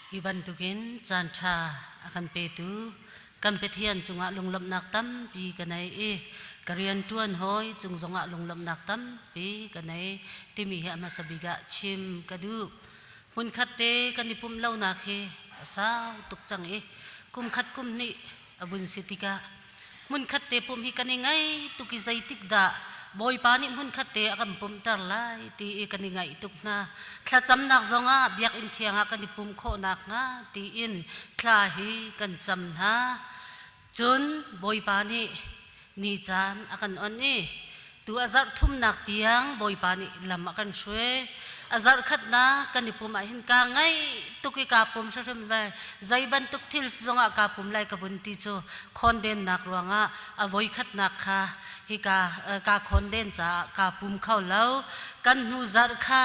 Hi bantukin caan ṭha a kan petu kan Pathian cungah lunglawmhnak tampi ka nei i ka rianṭuan hawi cung zongah lunglawmhnak tampi ka nei timi hi a hmasa bik ah chim ka duh. Hmunkhat te kan i pumh lonak hi a sau tuk cang i kumkhat kum hnih a vun si tikah hmunkhat te pumh hi kan i ngai tuk i zeitik dah Bawipa nih hmunkhat te a kan pumhter lai ti i kan i ngaih tuk hna. Thlacamnak zongah biakinn thiang ah kan i pumh khawh nakhnga tiin thla hi kan cam hna. Cun Bawipa nih ni caan a kan onh i tu a zarh thumnak tiang Bawipa nih lam a kan hruai. A zarh khatnak kan i pum ah hin kaa ngaih tuk i kaa pum hrimhrim lai. Zei bantuk thil zongah kaa pum lai ka vun ti cu khawndennak ruangah a voikhatnak kha hika kaa khawnden caah kaa pum kho lo. Kan hnu zarh kha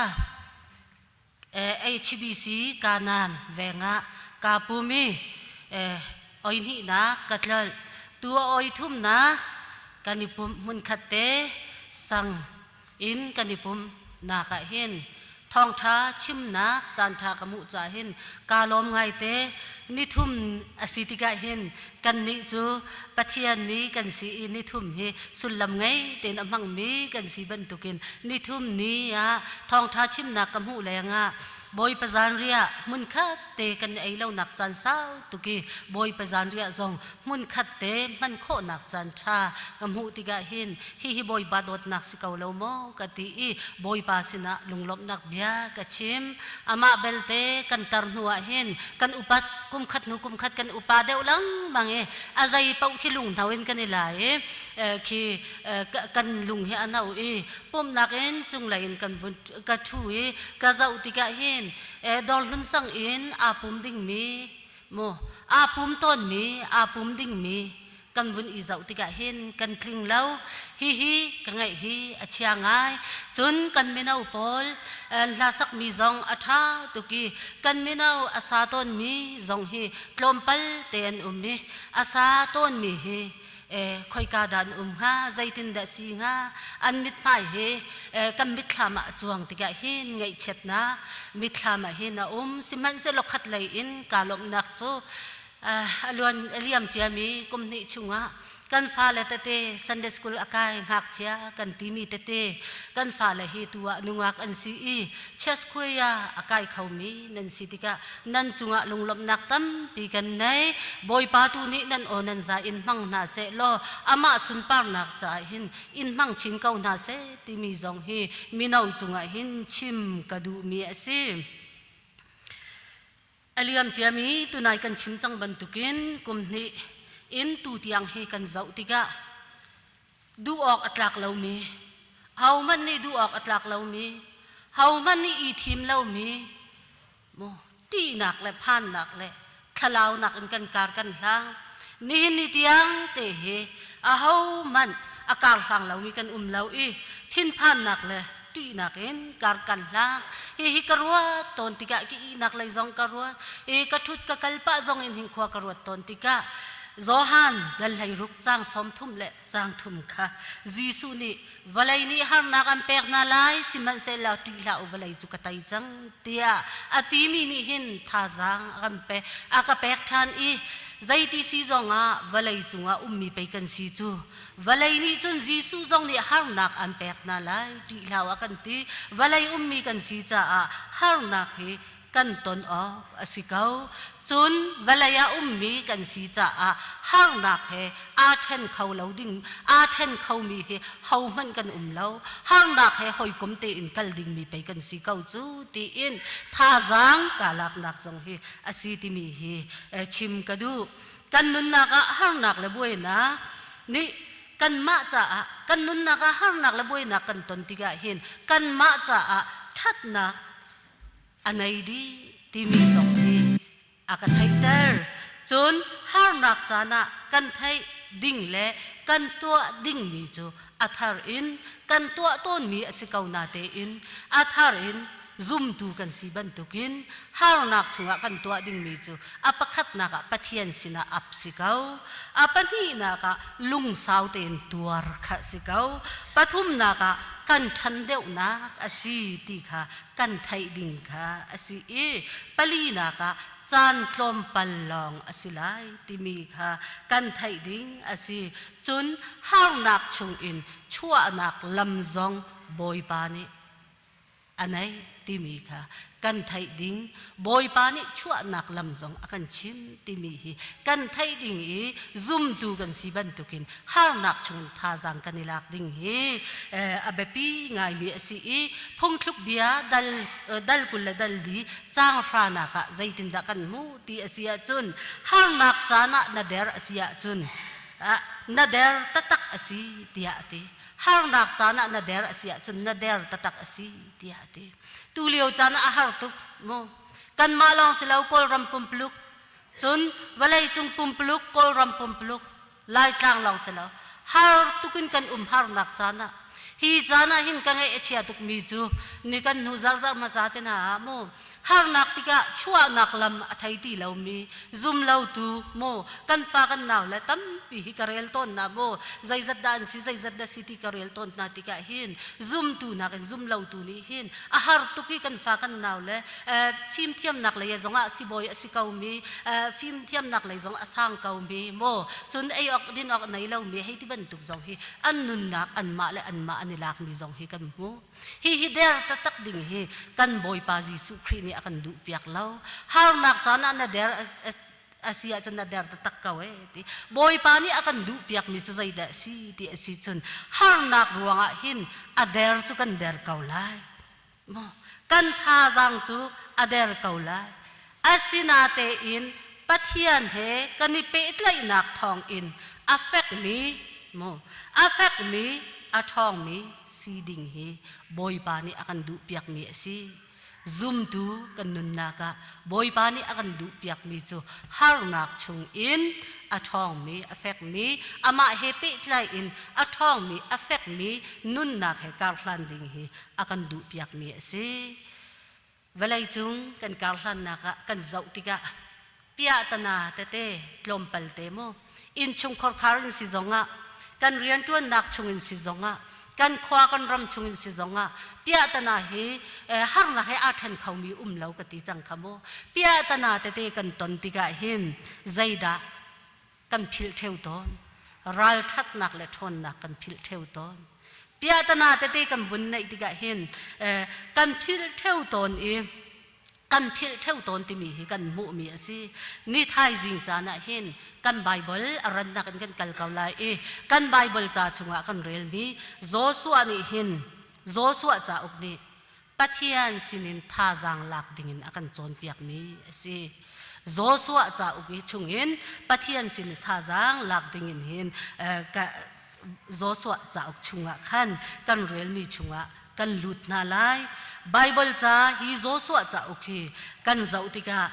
HBC Kanan veng ah kaa pum i oi hnihnak ka tlolh. Tu a oi thumnak kan i pumh hmunkhat te sang in kan i pumh nak ah hin thawngṭha chimnak caanṭha ka hmuh caah hin kaa lawm ngaite. Nithum a si tikah hin kannih cu Pathian mi kan si i nithum hi sullam ngei tein a hmangmi kan si bantukin nithum ni ah thawngṭha chimnak ka hmuh lengah Bawipa zanriah hmunkhat te kan ei lonak caan sau tuk i Bawipa zanriah zong hmunkhat te hman khawhnak caan ṭha ka hmuh tikah hin hihi Bawipa dawtnak si ko lo maw ka ti i Bawipa sinah lunglawmhnak bia ka chim. Amah belte kan tar hnu ah hin kan upat kumkhat hnu kumkhat kan upa deuh lengmang i a zei paoh khi lunghno in kan i la i khi kan lung hi a no i pumhnak in cunglei in kan vun ka ṭhu i ka zoh tikah hin dawrhlun sang in aa pum dingmi mu aa pum tawnmi aa pum dingmi kan vun i zoh tikah hin kan tling lo. Hihi ka ngaih hi a chia ngai. Cun kan mino pawl hla sakmi zong a ṭha tuk i kan mino a sa tawnmi zong hi tlawmpal te an um i a sa tawnmi hi khoika dah an um hnga, zeitindah si hnga, an mithmai hi kan mitthlam ah a cuang tikah hin ngaihchiatnak mitthlam ah hin a um. Sihmanhsehlaw khat lei in kaa lawmhnak cu a luan a liam ciami kum hnih chungah kan fale tete Sunday school a kai ngakchia kan timi tete kan fale hi tu ah nungak an si i Chesquia a kai khomi nan si tikah nan cungah lunglawmhnak tampi kan nei. Bawipa tu nih nan aw nan za in hmang hna seh law amah sunparnak caah hin in hmang chin ko hna seh timi zong hi mino cungah hin chim ka duhmi a si. A liam ciami tunai kan chim cang bantukin kum hnih in tu tiang hi kan zoh tikah duh awk a tlak lomi, ahohmanh nih duh awk a tlak lomi, hohmanh nih i thim lomi, mu ṭihnak le phannak le thlalaunak in kan kar kan hlang. Nihin ni tiang te hi ahohmanh a kar hlang lomi kan um lo i thinphannak le ṭihnak in kar kan hlang. Hihi ka ruat tawn tikah ki ihnak lei zong ka ruat i ka ṭhut ka kal pah zong in hin khua ka ruat tawn tikah Johan dal 16 caang 30 le caang thum kha Jesuh nih vawlei nih harnak an pek hna lai, sihmanhsehlaw ṭih hlah u, vawlei cu ka tei cang tiah a timi nih hin thazaang a kan pek a ka pek ṭhan i zeiti si zongah vawlei cungah ummi pei kan si cu. Vawlei nih cun Jesuh zong nih harnak an pek hna lai, ṭih hlah u a kan ti. Vawlei ummi kan si caah harnak hi kan ton awk a si ko. Cun vawlei ah ummi kan si caah harnak he aa ṭhen kho lo ding, aa ṭhen khomi hi hohmanh kan um lo. Harnak he hawikom tein kal dingmi pei kan si ko cu tiin thazaang kaa laknak zong hi a si timi hi chim ka duh. Kan nunnak ah harnak le buainak nih kanmah caah kan nunnak ah harnak le buainak kan ton tikah hin kanmah caah ṭhatnak a nei dih timi zong hi a ka theihter. Cun harnak caan ah kan theih ding le kan tuah dingmi cu a thar in kan tuah tawnmi a si ko na tein a thar in zumtu kan si bantukin harnak chungah kan tuah dingmi cu a pakhatnak ah Pathian sinah ap si ko, a pahnihnak ah lungsau tein tuar kha si ko, pathumnak ah kan ṭhan deuhnak a si ti kha kan theih ding kha a si i palinak ah caan tlawmpal lawng a si lai timi kha kan theih ding a si. Cun harnak chungin chuahnak lam zong Bawipa nih a nei timi kha kan theih ding. Bawipa nih chuahnak lam zong a kan chim timi hi kan theih ding i zumtu kan si bantukin harnak chungin thazaang kan i lak ding hi a biapi ngaimi a si i phungthluk bia dal dal 20 le dal li caang hranak ah zeitindah kan hmuh ti a si ahcun harnak caan ah na der a si ahcun na der taktak a si tiah a ti. Harnak caan ah na der a si ahcun na der taktak a si tiah a ti. Tu lio caan ah a har tuk mu. Kanmah lawng si lo, Kawlram pumpuluk, cun vawleicung pumpuluk, Kawlram pumpuluk, Laitlang lawng si lo, har tukin kan um harnak caan ah. Hi caan ah hin ka ngaih a chia tukmi cu ni kan hnu zarzar hmasa te hna ah mu, harnak tikah chuahnak lam a thei ti lomi zum lotu mu kan fa kan nau le tampi hi ka rel tawn na mu, zeizat dah an si, zeizat dah si ti ka rel tawn hna tikah hin zumtu nakin zum lotu nih hin a har tuk i kan fa kan nau le fimthiamnak lei zongah sibawi a si komi, fimthiamnak lei zong a sang komi maw, cun ei awk din awk nei lomi hei ti bantuk zong hi an nunnak anmah le anmah an i lakmi zong hi kan hmu. Hi hi der taktak ding hi kan Bawipa Jesuh Khrih nih a kan duh piak lo. Harnak caan ah na der a si ahcun na der taktak ko e ti. Bawipa nih a kan duh piakmi cu zeidah a si ti a si cun harnak ruangah hin a der cu kan der ko lai. Maw kan thazaang cu a der ko lai. Asinatein Pathian he kan i pehtlaihnak thawngin a fekmi maw a fekmi a ṭhawngmi si ding hi Bawipa nih a kan duhpiakmi a si. Zumtu kan nunnak ah Bawipa nih a kan duhpiakmi cu harnak chungin a ṭhawngmi, a fekmi, amah he pehtlai in a ṭhawngmi, a fekmi nunnak he karhlan ding hi a kan duhpiakmi a si. Vawleicung kan karhlannak ah kan zoh tikah piahtana tete tlawmpal te mu innchung khorkhar in si zongah, kan rianṭuannak chungin si zongah, kan khua kan ram chungin si zongah piahtana hi harnak he aa ṭhen khomi um lo ka ti cang kha mu. Piahtana tete kan ton tikah hin zeidah kan philh ṭheu tawn? Ralṭhatnak le ṭhawnnak kan philh ṭheu tawn. Piahtana tete kan vun neih tikah hin kan philh ṭheu tawn i kan philh ṭheu tawn timi hi kan hmuhmi a si. Ni thaizing caan ah hin kan Baibal a rannak in kan kal ko lai i kan Baibal ca chungah kan relmi Joshua nih hin, Joshua cauk nih Pathian sinin thazaang lak dingin a kan cawnpiakmi a si. Joshua cauk i chungin Pathian sin thazaang lak dingin hin Joshua cauk chungah khan kan relmi chungah kan lut hna lai. Baibal ca hi Joshua cauk hi kan zoh tikah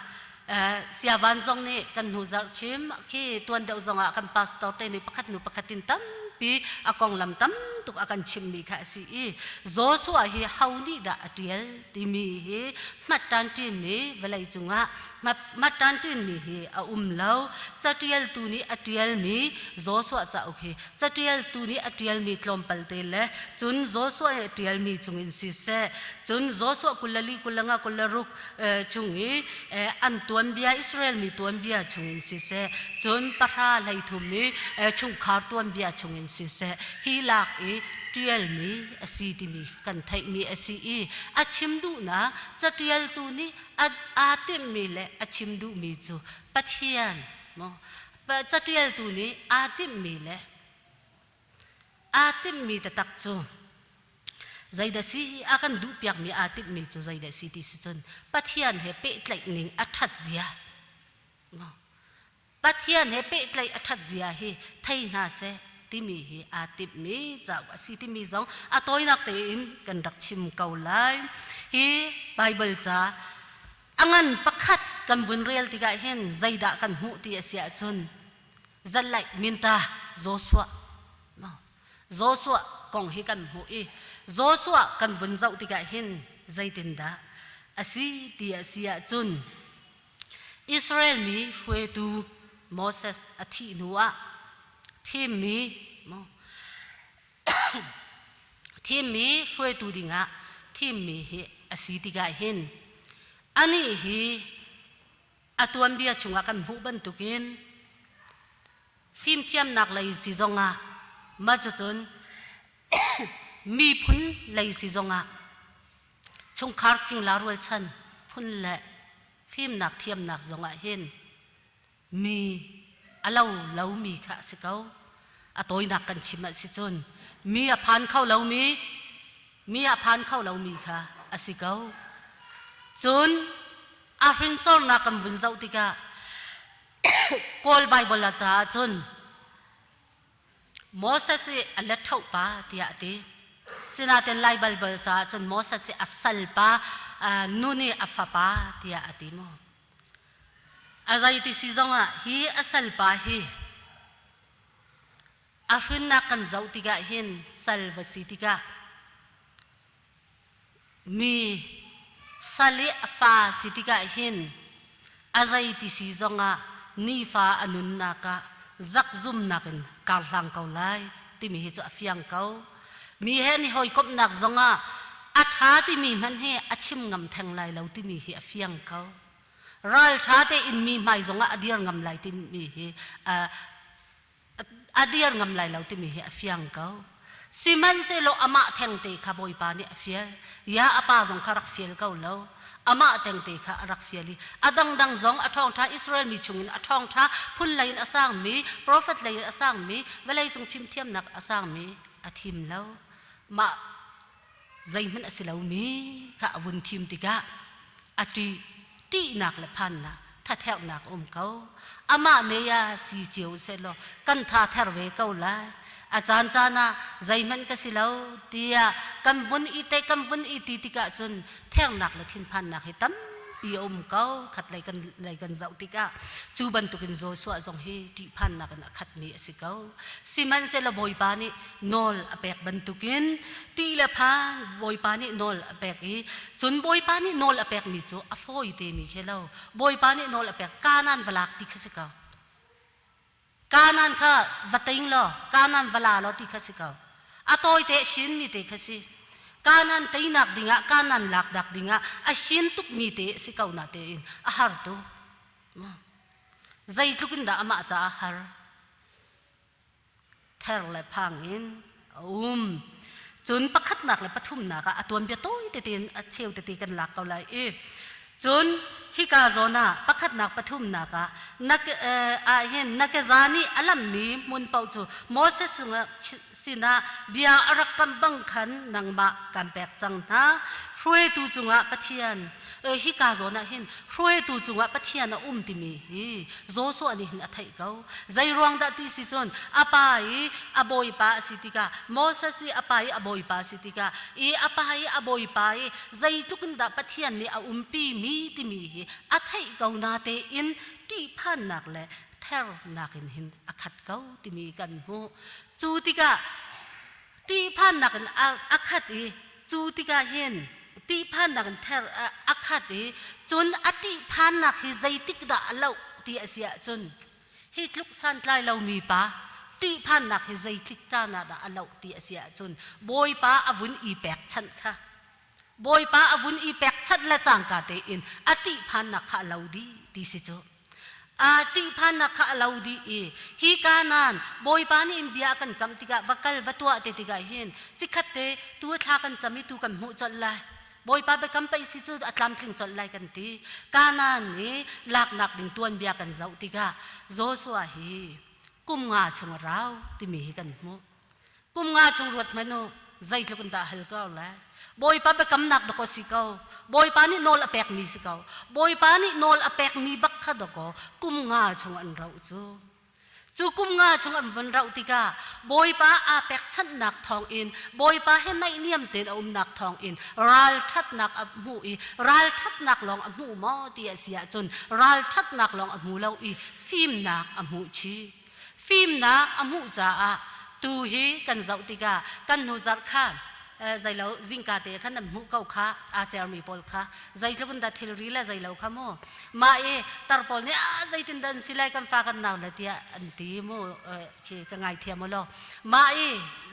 Siavan zong nih kan hnu zarh chim khi tuan deuh zongah kan pastor te nih pakhat hnu pakhat in tampi a konglam tam tuk a kan chimmi kha a si i Joshua hi ho nih dah a ṭial timi hi hmattan ṭinmi vawlei cungah hmattan ṭinmi hi a um lo. Caṭialtu nih a ṭialmi Joshua cauk hi caṭialtu nih a ṭialmi tlawmpal te le cun Joshua nih a ṭialmi chungin siseh, cun Joshua 24, 25, 26 chung i an tuanbia, Israel mi tuanbia chungin siseh, cun 10 13 i chungkhar tuanbia chungin siseh, hi lak i ṭialmi a si timi kan theihmi a si i a chim duhnak, caṭialtu nih aa timhmi le a chim duhmi cu Pathian maw caṭialtu nih aa timhmi le aa timhmi taktak cu zeidah si, a kan duhpiakmi aa timhmi cu zeidah si ti si cun Pathian he pehtlaih ning a ṭhat zia, Pathian he pehtlaih a ṭhat zia hi thei hna seh timi hi aa timhmi cauk a si timi zong a tawinak tein kan rak chim ko lai. Hi Baibal ca a ngan pakhat kan vun rel tikah hin zeidah kan hmuh ti a si ahcun zalaih minta Joshua Joshua kong hi kan hmuh i Joshua kan vun zoh tikah hin zeitindah a si ti a si ahcun Israel mi hruaitu Moses a thih hnu ah thimmi thimmi hruaitu dingah thimmi hi a si tikah hin anih hi. A tuanbia chungah kan hmuh bantukin fimthiamnak lei si zongah mah cucun miphun lei si zongah chungkhar cingla rualchan phun le fimnak thiamnak zongah hin mi a lo lomi kha a si ko. A tawinak kan chim ah si cun mi a phan kho lomi mi a phan kho lomi kha a si ko. Cun a hrinsornak kan vun zoh tikah Kawl Baibal ah caah cun Moses i a lethoh pa tiah a ti. Sinain Lai Baibal caah cun Moses i a salpa nun i a fapa tiah a ti mu. A zeiti si zongah hi a salpa hi a hrinnak kan zoh tikah hin sal va si tikah mi sal i a fa si tikah hin a zeiti si zongah nifa a nunnak ah zakzumnak in kar hlang ko lai timi hi cu a fiang ko. Mi he ni hawikomhnak zongah a ṭha timi hmanh hi a chim ngam theng lai lo timi hi a fiang ko. Ralṭha tein mi hmai zongah a dir ngam lai timi hi a dir ngam lai lo timi hi a fiang ko. Sihmanhsehlaw amah thengte kha Bawipa nih a fial. Ya a pa zong kha rak fial ko lo. Amah thengte kha a rak fial i a dangdang zong a ṭhawngṭha Israel mi chungin a ṭhawngṭha phun lei in a sangmi, profet lei in a sangmi, vawleicung fimthiamnak a sangmi a thim lo. Mah zeihmanh a si lomi kha a vun thim tikah a ṭih ṭihnak le phannak thatherhnak a um ko. Amah ne ah si cio sehlaw kan tha ther ve ko lai. A caan caan ah zeihmanh ka si lo tiah kan vun i te kan vun i ti tikah cun thernak le thinphannak hi tampi a um ko. Khat lei kan lei kan zoh tikah cu bantukin Joshua zong hi ṭihphannak in a khatmi a si ko. Sihmanhsehlaw Bawipa nih nawl a pek bantukin ṭih le phan Bawipa nih nawl a pek i cun Bawipa nih nawl a pekmi cu a fawi temi khi lo. Bawipa nih nawl a pek Kanaan va lak ti kha si ko. Kanaan kha va ting law Kanaan va la law ti kha si ko. A tawite shin mi te kha si. Kanaan teinak dingah Kanaan lak dak dingah a shin tuk mi te si ko na tein a har tuk. Zeitluk in dah amah caah har? Ther le phang in a um. Cun pakhatnak le pathumnak ah a tuanbia tawi tete in a cheu tete kan lak ko lai i cun hika zawn ah pakhatnak pathumnak ah na ah hin na keza nih a lammi hmun paoh cu Moses sinah bia a rak kam bang khan nangmah kan pek cang hna. Hruaitu cungah Pathian hika zawn ah hin hruaitu cungah Pathian a um timi hi Joshua nih hin a theih ko. Zei ruang dah ti si cun a pa i a bawipa a si tikah Moses i a pa i a bawipa a si tikah i a pa i a bawipa i zeitluk in dah Pathian nih a umpi mi timi hi a theih ko na tein ṭihphannak le thernak in hin a khat ko timi kan hmuh. Cu tikah ṭihphannak in a khat i cu tikah hin ṭihphannak in ther a khat i cun a ṭihphannak hi zeitik dah a loh ti a si ahcun hi tluk santlai lomi pa ṭihphannak hi zeitik caan ah dah a loh ti a si ahcun Bawipa a vun i pekchanh kha Bawipa a vun i pekchanh le cangka tein a ṭihphannak kha a lo dih ti si cu. A ṭihphannak kha a lo dih i hi Kanaan Bawipa nih in bia a kan kamh tikah va kal va tuah te tikah hin chikkhat te tu thla kan cam i tu kan hmuh colh lai. Bawipa biakam pei si cu a tlamtling colh lai kan ti. Kanaan i laknak ding tuanbia kan zoh tikah Joshua hi kum nga chung a rau timi hi kan hmuh. Kum nga chung ruat hmanh u, zeitluk in dah hal ko lai. Bawipa biakamnak dakaw si ko. Bawipa nih nawl a pekmi si ko. Bawipa nih nawl a pekmi bak kha dakaw kum nga chung an rauh cu. Cu kum nga chung an von rauh tikah Bawipa aa pekchanhnak thawngin Bawipa he naihniam tein a umnak thawngin ralṭhatnak a hmuh i ralṭhatnak lawng a hmuh maw ti a si ahcun ralṭhatnak lawng a hmu lo i fimnak a hmuh chih. Fimnak a hmuh caah tu hi kan zoh tikah kan hnu zarh kha zeilo zingka te khan nan hmuh ko kha aa cermi pawl kha zeitluk in dah thilri le zeilo kha mu mah i tar pawl nih ah zeitin dah an si lai kan fa kan nau le tiah an ti mu khi ka ngaithiam u law mah i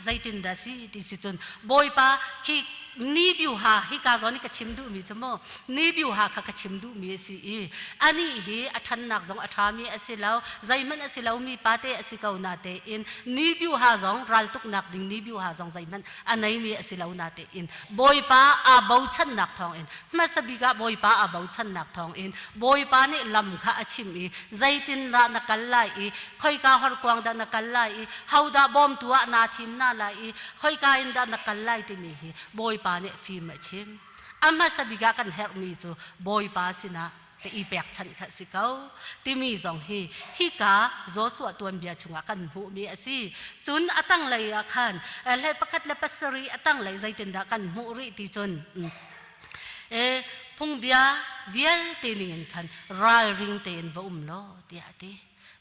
zeitin dah si ti si cun bawipa khi Ni biuha hika zawn i ka chim duhmi cu mu ni biuha kha ka chim duhmi a si i anih hi a ṭhannak zong a ṭhami a si lo, zeihmanh a si lomi pate a si ko na tein ni biuha zong raltuknak ding ni biuha zong zeihmanh a neimi a si lo na tein Bawipa aa bochannak thawngin, hmasa bik ah Bawipa aa bochannak thawngin Bawipa nih lam kha a chim i zeitindah na kal lai i khoika horkuang dah na kal lai i hodah bawmtu ah naa thim na lai i khoika in dah na kal lai timi hi Bawipa nih fim a chim. A hmasa bik ah kan herhmi cu Bawipa sinah ka i pekchanh kha si ko timi zong hi hika Joshua tuanbia chungah kan hmuhmi a si. Cun a tanglei ah khan hlei pakhat le pasarih a tanglei zeitindah kan hmuh rih ti cun e phungbia vialte ningin khan ralring tein va um law tiah a ti.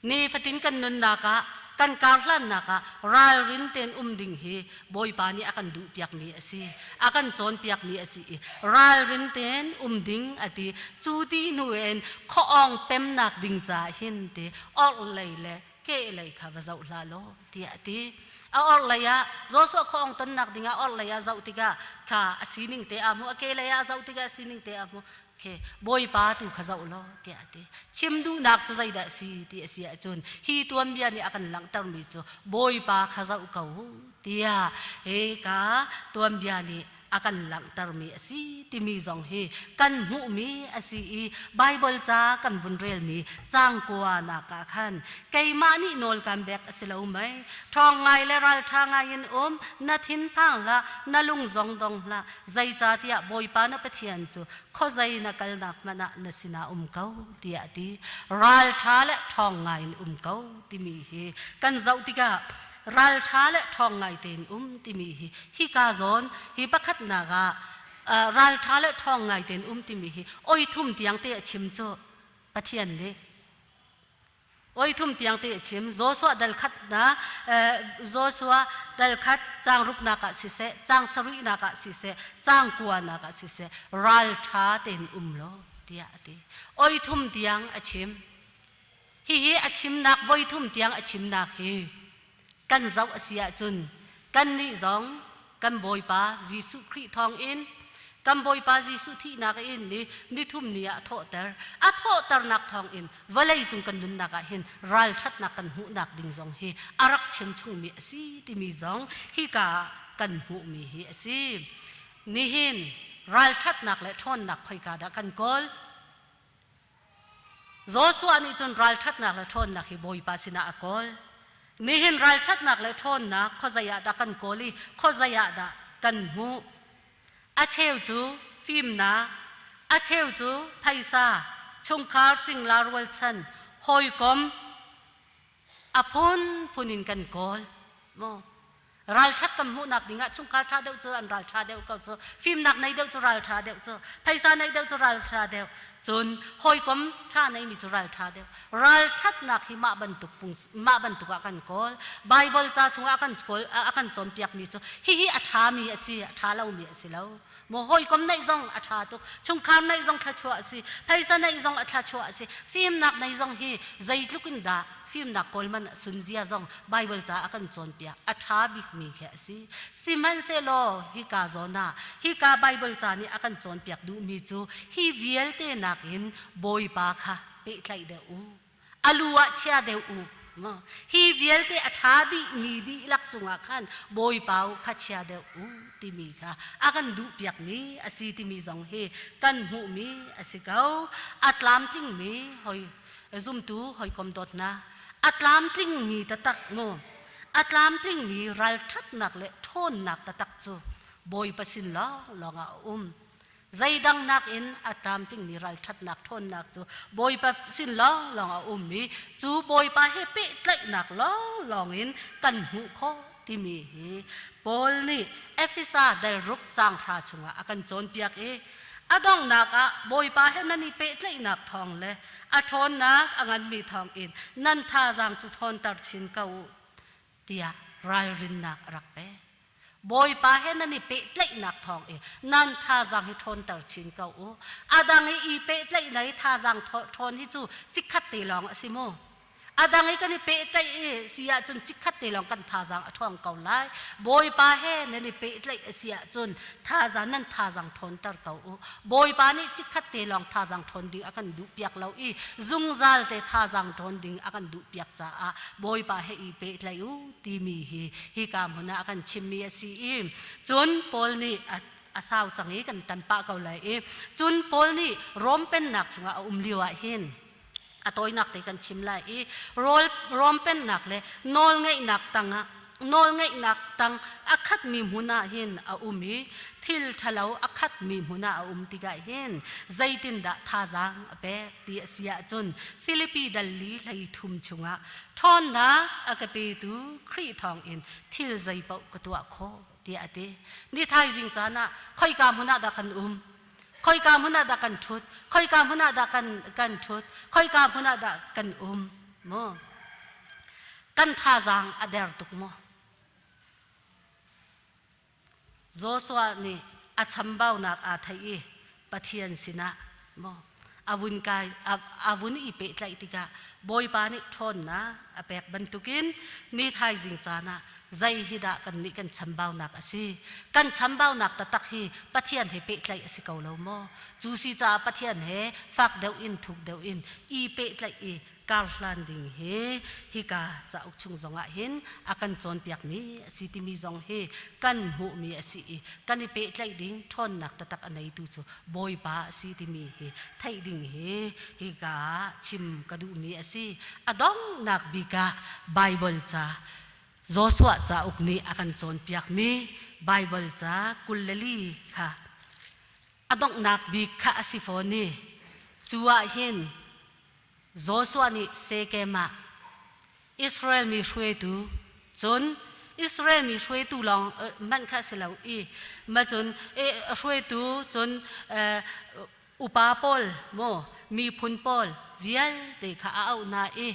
Nifatin kan nunnak ah, kan karhlannak ah ralrin tein um ding hi Bawipa nih a kan duhpiakmi a si. A kan cawnpiakmi a si i ralrin tein um ding a ti. Cu ti hnu in khuaawng pemnak ding caah hin ti orhlei le kehlei kha va zoh hlah law tiah a ti. A orhlei ah Joshua khuaawng tonnak ding ah orhlei ah zoh tikah kha a sining te aa hmu, a kehlei ah zoh tikah a sining te aa hmu. Khe Bawipa tu kha zoh law tiah a ti. Chim duhnak cu zeidah a si ti a si ahcun hi tuanbia nih a kan langhtermi cu Bawipa kha zoh ko tiah hika tuanbia nih a kan langhtermi a si timi zong hi kan hmuhmi a si i Baibal ca kan vun relmi caang kuanak ah khan keimah nih nawl kan bek a si lo mei? Ṭhawng ngai le ralṭha ngai in um, na thinphang hlah, na lung zong dong hlah. Zeicahtiah Bawipa na Pathian cu khuazei na kalnak hmanh ah na sinah um ko tiah a ti. Ralṭha le ṭhawng ngai in um ko timi hi kan zoh tikah ralṭha le ṭhawng ngai tein um timi hi hika zawn hi pakhatnak ah ralṭha le ṭhawng ngai tein um timi hi oi thum tiang te a chim cu Pathian nih. Oi thum tiang te a chim. Joshua dal khat na Joshua dal khat caang ruknak ah siseh, caang sarihnak ah siseh, caang kuanak ah siseh, ralṭha tein um law tiah a ti. Oi thum tiang a chim. Hihi a chimnak voi thum tiang a chimnak hi kan zoh a si ahcun kannih zong kan Bawipa Jesuh Khrih thawngin kan Bawipa Jesuh thihnak in ni nithum ni ah a thawhter. A thawhternak thawngin vawlei cung kan nunnak ah hin ralṭhatnak kan hmuhnak ding zong hi a rak chim chungmi a si timi zong hika ah kan hmuhmi hi a si. Nihin ralṭhatnak le ṭhawnnak khoika dah kan kawl? Joshua nih cun ralṭhatnak le ṭhawnnak hi Bawipa sinah a kawl. Nihin ralṭhatnak le ṭhawnnak khuazei ah dah kan kawl i khuazei ah dah kan hmuh? A cheu cu fimnak, a cheu cu phaisa, chungkhar cingla rualchan, hawikom, a phunphun in kan kawl maw? Ralṭhat kan hmuhnak dingah chungkhar ṭha deuh cu an ralṭha deuh ko cu, fimnak nei deuh cu ralṭha deuh cu, phaisa nei deuh cu ralṭha deuh, cun hawikom ṭha neimi cu ralṭha deuh. Ralṭhatnak hi mah bantuk mah bantuk ah kan kawl. Bible ca chungah kan kawl, a kan cawnpiakmi cu hihi a ṭhami a si, a ṭha lomi a si lo. Maw hawikom neih zong a ṭha tuk, chungkhar neih zong thluachuah a si, phaisa neih zong a thluachuah a si, fimnak nei zong hi zeitluk in dah fimnak kawl man a sun zia zong Bible ca a kan cawnpiak, a ṭha bikmi khi a si. Sihmanhsehlaw hika zawn ah hika Bible ca nih a kan cawnpiak duhmi cu hi vialte nakin Bawipa kha pehtlaih deuh u. A lu ah chia deuh u. Hi vialte a ṭha dihmi dihlak cungah khan Bawipa u kha chia deuh u timi kha a kan duhpiakmi a si timi zong hi kan hmuhmi a si ko. A tlamtlingmi hoi zumtu hawikom dawtnak, a tlamtlingmi taktak mu, a tlamtlingmi ralṭhatnak le ṭhawnnak taktak cu Bawipa sin lawnglawng ah a um. Zeidang nakin a tlamtlingmi ralṭhatnak ṭhawnnak cu Bawipa sin lawnglawng a um i cu Bawipa he pehtlaihnak lawnglawng in kan hmuh khawh timi hi Paul nih Efesa dal ruk caang hra chungah a kan cawnpiak i a donghnak ah Bawipa he nan i pehtlaihnak thawng le a ṭhawnnak a nganmi thawngin nan thazaang cu ṭhawnter chin ko u tiah ralrinnak a rak pek. Bawipa he nan i pehtlaihnak thawng i nan thazaang hi ṭhawnter chin ko u. A dang i i pehtlaihnak i thazaang ṭhawn hi cu chikkhat te lawng a si mu. A dang i kan i pehtlaih i si ahcun chikkhat te lawng kan thazaang a ṭhawng ko lai. Bawipa he nan i pehtlaih a si ahcun thazaang nan thazaang ṭhawnter ko u. Bawipa nih chikkhat te lawng thazaang ṭhawn ding a kan duhpiak lo i zungzal te thazaang ṭhawn ding a kan duhpiak caah Bawipa he i pehtlaih u timi hi hika hmun ah a kan chimmi a si i cun Paul nih a sau cang i kan tan pah ko lai i cun Paul nih Rom pennak chungah a um lio ah hin a tawinak te kan chim lai i Rom pennak le nawlngeihnak tangah nawlngeihnak tang a khatmi hmun ah hin a um i thil ṭhalo a khatmi hmun ah a um tikah hin zeitindah thazaang a pek ti a si ahcun Filipi dal li hlei thum chungah ṭhawnnak a ka petu Khrih thawngin thil zeipaoh ka tuah khawh tiah a ti. Ni thaizing caan ah khoika hmun ah dah kan um? Khoika hmun ah dah kan ṭhut? Khoika hmun ah dah kan kan ṭhut? Khoika hmun ah dah kan um? Mu. Kan thazaang a der tuk maw? Joshua nih a chambaunak aa theih i Pathian sinah maw a vun kai a vun i pehtlaih tikah Bawipa nih ṭhawnnak a pek bantukin ni thaizing caan ah zei hi dah kannih kan chambaunak a si? Kan chambaunak taktak hi Pathian he pehtlaih a si ko lo maw? Cu si caah Pathian he fak deuh in thuk deuh in i pehtlaih i karhlan ding hi hika cauk chung zongah hin a kan cawnpiakmi a si timi zong hi kan hmuhmi a si i kan i pehtlaih ding ṭhawnnak taktak a neitu cu Bawipa a si timi hi theih ding hi hika ah chim ka duhmi a si. A donghnak bik ah Baibal ca Joshua cauk nih a kan cawnpiakmi Baibal ca 24 kha a donghnak bik kha a si fawn i cu ah hin Joshua nih Shekem ah Israel mi hruaitu cun Israel mi hruaitu lawng hmanh kha si lo i ma cun hruaitu cun upa pawl maw miphun pawl vialte kha a auh hna i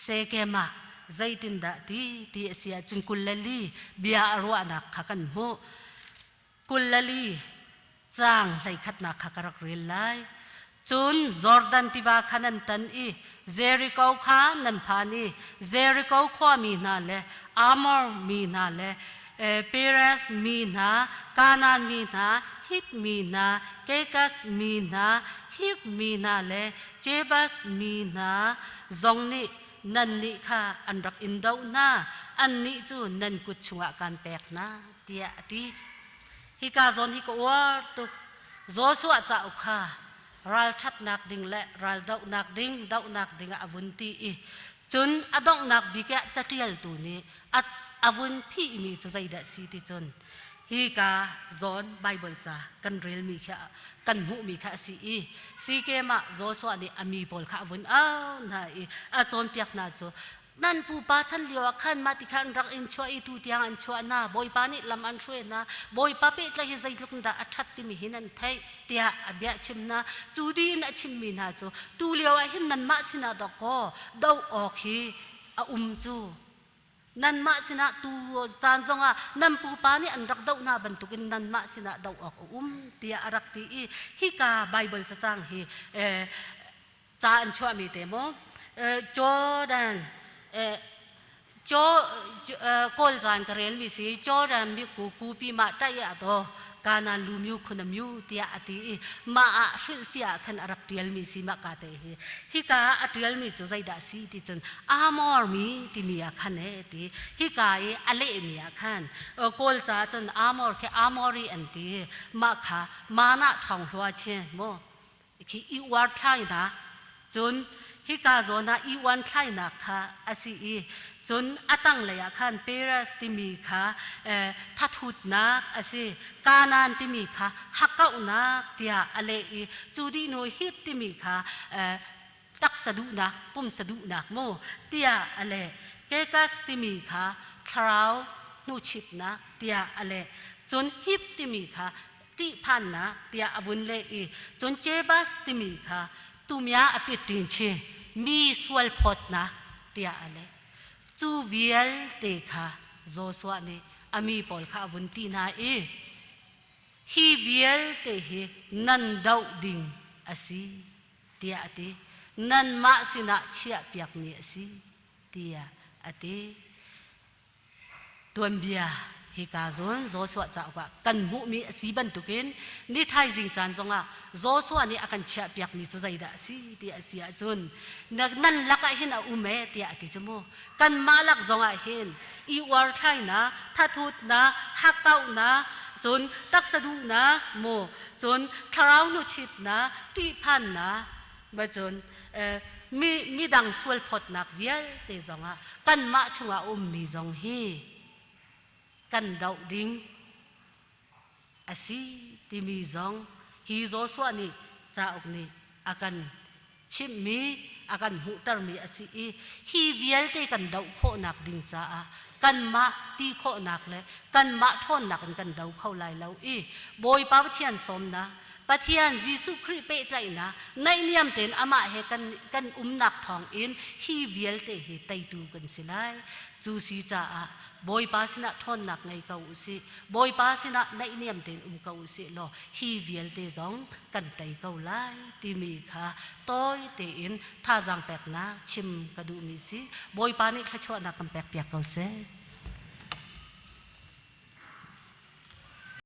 Shekem ah zeitindah ti ti a si ahcun 24 bia a ruahnak kha kan hmuh. 24 caang 11nak kha ka rak rel lai. Cun Jordan tiva kha nan tan i Jericho kha nan phan i Jericho khuami hna le Amor mi hna le Perez mi hna, Kanaan mi hna, Hit mi hna, Kekas mi hna, Hib mi hna le Jebus mi hna zong nih nannih kha an rak in doh hna, annih cu nan kut chungah kaan pek hna tiah a ti. Hika zawn hi ka uar tuk. Joshua cauk kha ralṭhatnak ding le raldohnak ding dohnak ding ah a vun ti i cun a donghnak bik ah caṭialtu nih a vun phihmi cu zeidah si ti cun hika zawn Baibal ca kan relmi kha kan hmuhmi kha a si i Sikem ah Joshua nih a mi pawl kha a vun au hna i a cawnpiak hna cu nan pupa chan lio ah khan mah ti khan an rak in chuah i tu tiang an chuah hna. Bawipa nih lam an hruai hna. Bawipa pehtlaih hi zeitluk in dah a ṭhat timi hi nan theih tiah a bia chim hna. Cu dih in a chimmi hna cu tu lio ah hin nanmah sinah dawkaw doh awk hi a um cu. Nanmah sinah tu caan zongah nan pupa nih an rak doh hna bantukin nanmah sinah doh awk a um tiah a rak ti i hika Baibal cacang hi ca an chuahmi te maw Jordan Kawl caan ka relmi si Jordan mi ku kupi mah ṭaih ah to Kanan lu myu khuna myu tiah a ti i mah ah hrilhfiah ah khan a rak ṭialmi si mah ka te hi. Hika ah a ṭialmi cu zeidah si ti cun Amor mi timi ah khan e ti. Hika i a lehmi ah khan Kawl ca cun Amor khi Amori an ti. Mah kha manah ṭhawng hlua chin mu khi i uar thlainak cun hika zawn ah i uan thlainak kha a si i cun a tanglei ah khan Peres timi kha thathutnak a si. Kanaan timi kha hakkauhnak tiah a leh i cu dih hnu Hit timi kha taksa duhnak pumsa duhnak mu tiah a leh. Kekas timi kha thlarau hnuchitnak tiah a leh. Cun Hip timi kha ṭihphannak tiah a vun leh i cun Jebus timi kha tumia a pit ṭin mi sualphawtnak tiah a leh. Cu vialte kha Joshua nih a mi pawl kha a vun ti hna i hi vialte hi nan doh ding a si tiah a ti. Nanmah sinah chiahpiakmi a si. tiah a ti. Tuanbia hika zawn Joshua cauk ah kan hmuhmi a si bantukin ni thaizing caan zongah Joshua nih a kan chiahpiakmi cu zeidah a si ti a si ahcun nan lakah hin a um e tiah a ti cu mu. Kanmah lak zongah hin i uarthlainak, thathutnak, hakkauhnak, cun taksa duhnak mu, cun thlarau hnuchitnak, ṭihphannak, ma cun mi midang sualphawtnak vialte zongah kanmah chungah a ummi zong hi kan doh ding a si timi zong hi Joshua nih cauk nih a kan chimhmi a kan hmuhtermi a si i hi vialte kan doh khawhnak ding caah kanmah ti khawhnak le kanmah ṭhawnnak in kan do kho lai lo i Bawipa Pathian sawmnak Pathian Jesuh Khrih pehtlaihnak naihniam tein amah he kan, kan umnak thawng in hi vialte hi teitu kan si lai. Cu si caah Bawipa sinah ṭhawnnak ngei ko u sih. Bawipa sinah naihniam tein um ko u sih law hi vialte zong kan tei ko lai timi kha tawi tein thazaang peknak chim ka duhmi si. Bawipa nih thluachuahnak kan pekpiak ko seh.